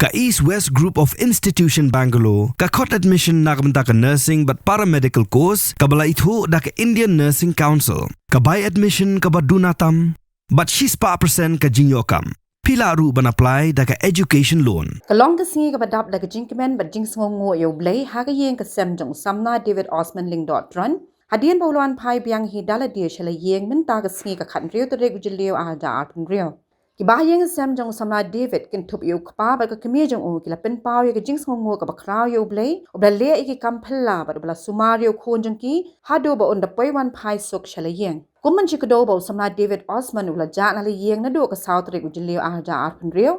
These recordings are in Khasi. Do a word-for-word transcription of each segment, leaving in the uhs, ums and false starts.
Ka East West Group of Institution Bangalore ka khot admission na ka bynta ka nursing bad paramedical course kaba la ithuh da ka Indian Nursing Council. Ka bai admission kaba duna tam bad shispah percent ka jingïoh kam. Phi lah ruh ban apply da ka education loan. Ka long ka sngi kaba dap da ka jingkmen bad jingsngewnguh ïa U Blei ha ka ïing ka sem jong u samla David Osman Lyngdoh Tron, hadien ba u la wan phai biang hi da lade sha la ïing mynta ka sngi ka khathynriew tarik u Jylliew arhajar arphew hynriew. Ki bahaïing sem jong u samla David kynthup ïa u kpa bad ka kmie jong u ki la pynpaw ïa ka jingsngewnguh kaba khraw ïa U Blei uba la leh ïa ki kam phylla bad uba la sumar ïa u khun jong ki haduh ba un da poi wan phai suk sha la ïing. Kum ban shu kdew ba u samla David Osman u la jah na la ïing naduh ka saw tarik u Jylliew arhajar arphew hynriew,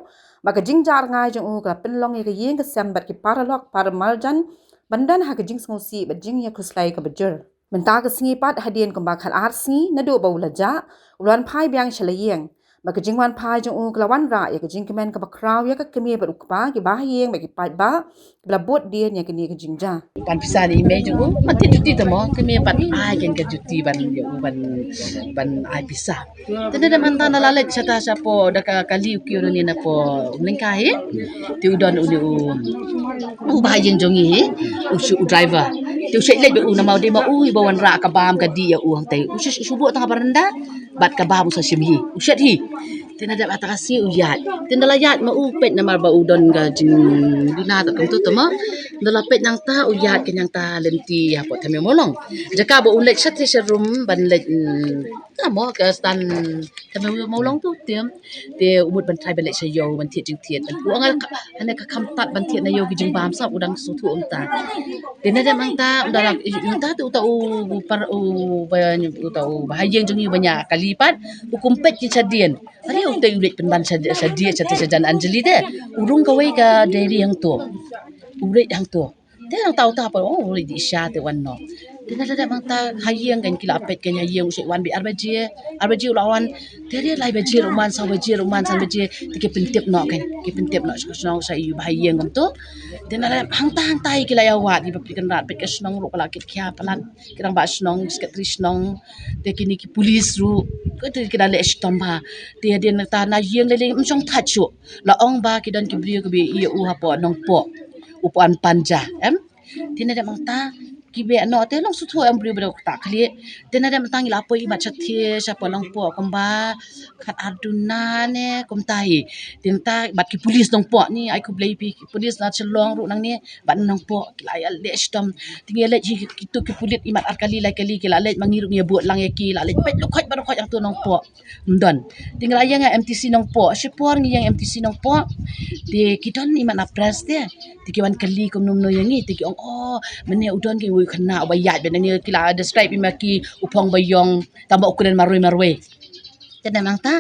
ba ka jingjah rngai jong u ka la pynlong ïa ka ïing ka sem bad ki paralok paramarjan ban don ha ka jingsngewsih bad jingïakhuslai kaba jur. Mynta ka sngi pat hadien kumba khatar sngi naduh ba u la jah, u la wan phai biang sha la ïing. Ba ka jingwan phai jong u ka la wanrah ïa ka jingkmen kaba khraw ïa ka kmie bad u kpa, ki bahaïing bad ki paidbah kiba la bud dien ïa kane ka jingjia. Pan pisa ne i mei jong u, ma te juti te mo, kmie pat ai ken ka juti ban ïa u ban, ban ai pisa. Te na da mynta na la leit shata shapoh da ka kali u kiew ne na poh Umlyngka hi. Te u don u ne u, u bahaïing jong ngi hi, u shu u driver. Te u shu leit ba u na mau de ma u i ba wanrah ka bam ka dih ïa u hangtai. U shu shu buh tang ka baranda bad ka bam u sa shim hi. U shet hi. Te na dep ha ta ka sngi u ïaid. Te na la ïaid ma u peit namar ba u don ka jingduna ta kumtu te ma. Na la peit nangta u ïaid ka nangta lynti hapoh Thamiamawlong. Jaka ba u leit sha te sha rum ban leit, mm, ta mo ka stand Thamiamawlong tu te. Te u mut ban trai ban leit sha ïew ban thied jingthied. Ban u ngal ka, hane ka kham tat ban thied na ïew ki jingbam sap u dang sngewthuh um ta. Te na dep hangta u da la, u ta te u ta u, u par u ba, u ta u bahaïing jong ngi ba ñiah kali pat. U kum peit ki shadien. Are u te u leit pynban shadi, shadi, shadi, shajan Anjali te. U rung kawei ka diary hangto. U leit hangto. Te nangta u ta pat, oh, u leit dih sha te wan noh. Te na da dep hangta ha ïing kan ki la peit kan ha ïing u shu wan beit ar baje. Ar baje u la wan. Te re lai baje ruh man, saw baje ruh man, san baje. Te ki pyntip noh kan. Ki pyntip noh sha ka shnong sha ïu bahaïing kumto. Te na dep hangta hangta ki la ïa wad, ki ba peit kan rat, peit ka shnong ruh ka la kit khia palat. Ki rangbah shnong, secretary shnong, te kine ki police ruh, ko te ki la leh shitom bha. Te hadien nangta na ïing lei lei ym shong thait shuh. La ong ba ki don ki briew kiba ïoh u hapoh Nongpoh. U Puan Panja, em? Te na dep hangta ki beh noh te long suthu em briew ba dei u kata khlieh. Te na dep hangta ngi la poi i mat shatei shapoh Nongpoh kumba khat ar duna ne kumta hi. Te nangta bad ki police Nongpoh ni ai khublei phi ki police na Shillong ruh nangne. Bad Nongpoh ki la ïa leh shitom. Te ngi leit hi kitu ki pulit i mat ar kali lai kali ki la leit ma ngi ruh ngi bud lang ïa ki la leit peit lukhoit ba lukhoit hangtu Nongpoh. Ym don. Te ngi la ïeng ïa M T C Nongpoh. Shipor ngi ïeng M T C Nongpoh. Te ki don i mat na press te. Te ki wan kali kumno kumno ïa ngi te ki ong oh mane u don ki u khynnah uba ïaid ba ngi ki la describe i ma ki u phong ba ïong tang ba u kren marwei marwei. Te na nangta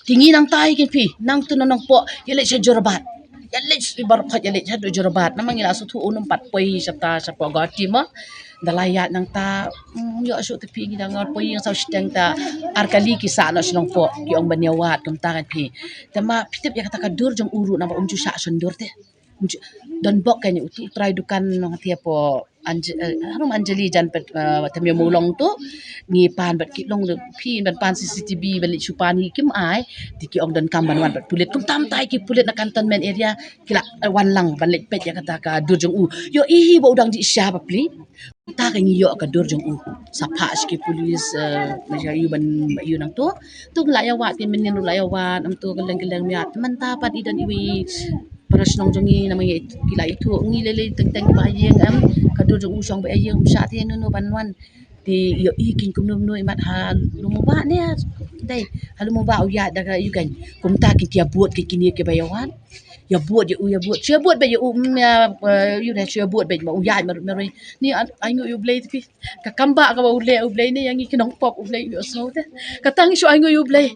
ki ngi nangta hi kin phi nangtu na Nongpoh ïa leit sha Jorabat. Ïa leit i bar khot ïa leit sha Jorabat. Namar ngi la suthu u num pat poi shata shapoh Guwahati mo. Da la ïaid nangta, mm, ïoh shuh te phi ngi dang poi ïa saw shiteng ta ar kali ki sah noh sha Nongpoh ki ong ban ïa wad kumta kan phi. Te ma phi tip ïa kata ka dur jong u ruh namar um ju sah shon dur te. Don bok kan u tu trai dukan nong hati hapoh Anj-, eh, harum Anjali jan pet, eh, Thamiamawlong tu ngi pan bad ki long de phi ban pan C C T V ban leit shu pan hi kim ai. Te ki ong donkam ban wan bad pulit kum tam tai ki pulit na cantonment area ki la, eh, wan lang ban leit peit ïa kata ka dur jong u. Ïoh i hi ba u dang dih sha ba pli. Ta ka ngi ïoh ka dur jong u. Sa phah sha ki pulit, eh, ma ïa u ban ïa u nangtu. Tu la ïa wad ki mynnin ruh la ïa wad nangtu ka leng ka leng miat. Mynta pat i don iwei para shnong jong ngi namar ngi ki la ithuh ngi lei lei teng teng ba ïeng em ka dur jong u shong ba ïeng um shah te nu nu ban wan te ïoh i kin kumno kumno i mat ha Lumuba ne dei ha Lumuba u ïaid da ka ïu kan kumta kin ki ïa bud kin kine ki ba ïa wan ïa bud ïa u ïa bud shu ïa bud ba ïa u mm ïa ïu ne shu ïa bud ba ïa u ïaid ma ma roi ni ai ngu ïa u Blei te phi ka kam ba ka ba u Blei u Blei ne ïa ngi ki nongpop u Blei ïoh sngew te ka tang shu ai ngu ïa u Blei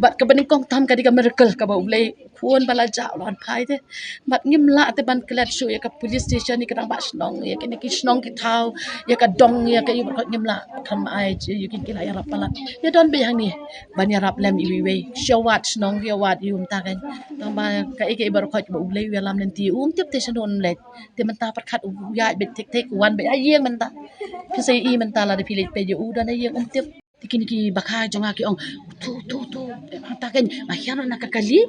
bad ka ba nyngkong tam ka dei ka miracle ka ba u Blei khun ba la jah u la wan phai te. Bad ngim lah te ban klet shuh ïa ka police station ïa ka rangbah shnong ïa kine ki shnong ki thaw ïa ka dong ïa ka ïa baroh ngim lah. Kam ai ïa kine ki la ïarap palat ïa don beit hangne ban ïarap lem iwei iwei sha wad shnong ïa wad ïa um ta kan. Tang ba ka ïa ka ïa baroh ba u Blei u ïalam lynti um tip te sha don leit te mynta pyrkhat u ïaid beit thik thik u wan beit ha ïing mynta. Phi sa ïohi mynta lada phi leit peit ïa u don ha ïing um tip. Te kine ki bakha jong nga ki ong tu tu tu. Te mynta kan nga hiar na ka kali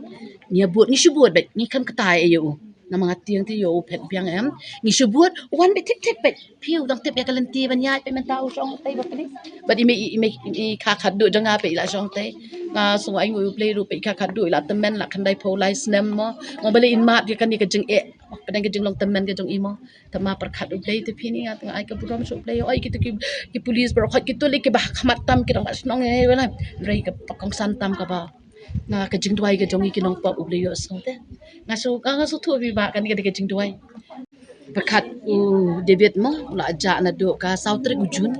ngi ïa bud ngi shu bud beit ngi khlem kata ïa u. Namar nga tieng te ïoh u phet biang em. Ngi shu bud, wan beit thik thik beit. Phi u dang tip ïa ka lynti ban ïaid beit mynta u shong tei ba pli. Bad i mei, i mei, i kha khadduh jong nga beit i la shong tei. Nga sngew ainguh ïa U Blei ruh beit i kha khadduh i la tymmen la khyndai phew lai snem mo. Nga balei in mad ïa kane ka jingeh. Pdeng ka jinglong tymmen ka jong i mo. Te ma pyrkhat U Blei te phi ni nga tang ai ka burom sha U Blei. Oi kito ki, ki police baroh khoit kito lei kiba ha khmat tam ki dang ba shnong ïa wei lai. Hynrei ka ba kongsan tam kaba. Nga ka jingduwai ka jong i ki nongpop U Blei ïohsngew te. Nga shu, nga, nga shu thuh phi ba kane ka dei ka jingduwai. Pyrkhat u David mo, u la jah naduh ka saw tarik u Jun.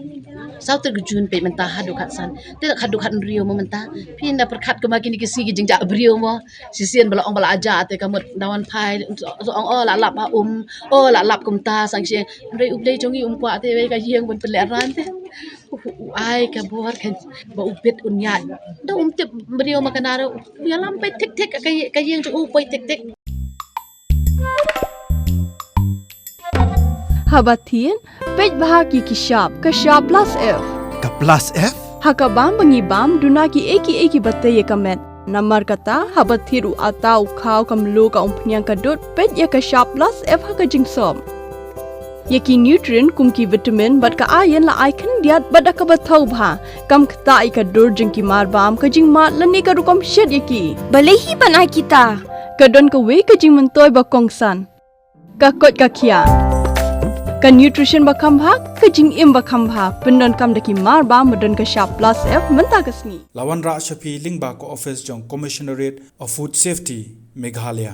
Saw tarik u Jun peit mynta haduh khatsan. Te haduh khathynriew mo mynta. Phi na pyrkhat kumba kine ki sngi ki jingjah briew mo. Shisien ba la ong ba la jah te ka mut da wan phai. Ong o la lap ha um. O la lap kumta sang shi. Hynrei U Blei jong i um kwah te wei ka ïing ban pynlehrain te. U, u ai ka bor kan ba u bit un ïaid. Da um tip briew ma ka nara u ïalam peit thik thik ka, ka ïing jong u peit thik thik. Haba thied, peit bha ki ki shap, ka shap plus F. Ka plus F? Ha ka bam ba ngi bam, duna ki ei ki ei kiba tei ïa ka met. Namar kata, haba thied u atta u khaw ka mluh ka umphniang ka dud, peit ïa ka shap plus F ha ka jingsop. Ïa ki nutrient kum ki vitamin bad ka iron la ai khyndiat bad da kaba thaw bha. Kam ktah ïa ka dur jong ki mar bam ka jingmad lane ka rukom shet ïa ki. Balei hi ban ai kita? Ka don kawei ka jingmyntoi ba kongsan. Ka koit ka khiah. Ka nutrition ba kham bha, ka jingim ba kham bha. Pyndonkam da ki mar bam ba don ka shap plus F mynta ka sngi. La wanrah sha phi lyngba ka office jong Commissionerate of Food Safety, Meghalaya.